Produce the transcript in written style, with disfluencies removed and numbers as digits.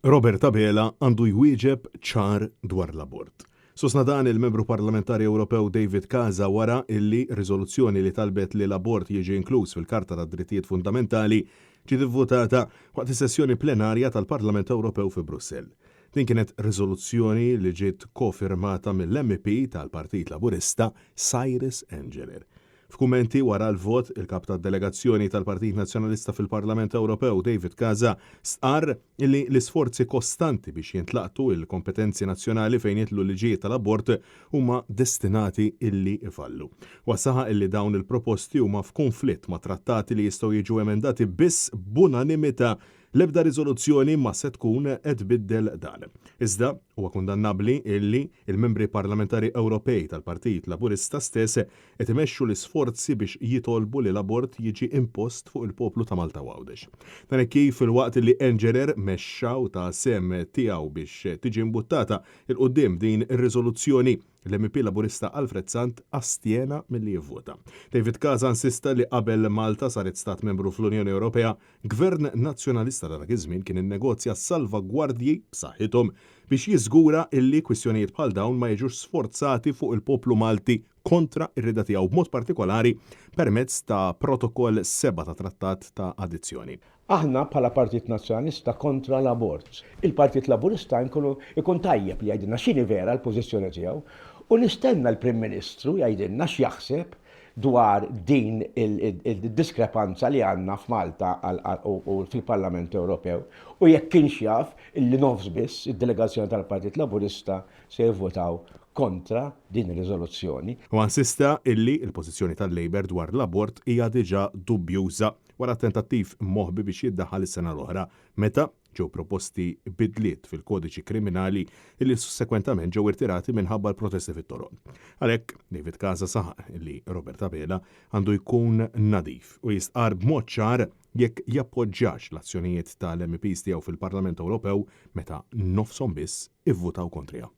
Robert Abela għandu jwieġeb ċar dwar l-abort. Sostna dan il-Membru Parlamentari Ewropew David Casa wara illi riżoluzzjoni li talbet li l-abort jiġi inkluż fil-Karta tad-Drittijiet Fundamentali ġiet ivvutata waqt is-sessjoni plenarja tal-Parlament Ewropew fi Brussell. Din kienet riżoluzzjoni li ġiet kofirmata mill-MEP tal-Partit Laburista Cyrus Engerer. F'kummenti wara l-vot, il-Kap tad-Delegazzjoni tal-Partit Nazzjonalista fil-Parlament Ewropew David Casa stqarr illi l-isforzi kostanti biex jintlaqtu l-kompetenzi nazzjonali fejn jidħlu l-liġijiet tal-abort huma destinati illi jfallu. Huwa saħaq illi dawn il-proposti huma f'kunflitt ma' trattati li jistgħu jiġu emendati biss b'unanimità. L-ebda riżoluzzjoni ma se tkun qed tbiddel dan. Iżda, huwa kundannabbli illi l-Membri Parlamentari Ewropej tal-Partit Laburista stess qed imexxu l-isforzi biex jitolbu li l-abort jiġi impost fuq il-poplu ta' Malta u Għawdex. Dan hekk kif filwaqt li Engerer mexxa u ta s-sehem tiegħu biex tiġi mbuttata 'l quddiem din ir-riżoluzzjoni, l-MEP Laburista Alfred Sant astjena milli jivvota. David Casa insista li qabel Malta saret stat membru fl-Unjoni Ewropea, Gvern Nazzjonalista ta' dak iż-żmien kien innegozja salvagwardji b'saħħithom biex jiżgura illi kwistjonijiet bħal dawn ma jiġux sforzati fuq il-poplu Malti kontra r-rieda tiegħu b'mod partikolari permezz ta' Protokoll 7 tat-Trattat ta' Adizzjoni. Aħna bħala Partit Nazzjonalista kontra l-abort. Il-Partit Laburista jkunu ikun tajjeb li jgħidilna x'inhi vera l-pożizzjoni tiegħu u nistenna l-Prim Ministru jgħidilna x'jaħseb dwar din id-diskrepanza li għandna f'Malta u fil-Parlament Ewropew u jekk kienx jaf illi nofs biss id-delegazzjoni tal-Partit Laburista se jivvotaw kontra din ir-riżoluzzjoni. Huwa insista illi l-pożizzjoni tal-Labour dwar l-abort hija diġà dubjuża wara tentattiv moħbi biex jiddaħħal is-sena l-oħra meta Ġew proposti bidliet fil-kodiċi kriminali li sussekwentament ġew irtirati minħabba l-protesti fit-toroq. Għalhekk, David Casa saħaq li Robert Abela għandu jkun nadif u jistqarr b'mod ċar jekk jappoġġjax l-azzjonijiet tal-MEPs tiegħu fil-Parlament Ewropew meta nofshom biss ivvutaw kontriha.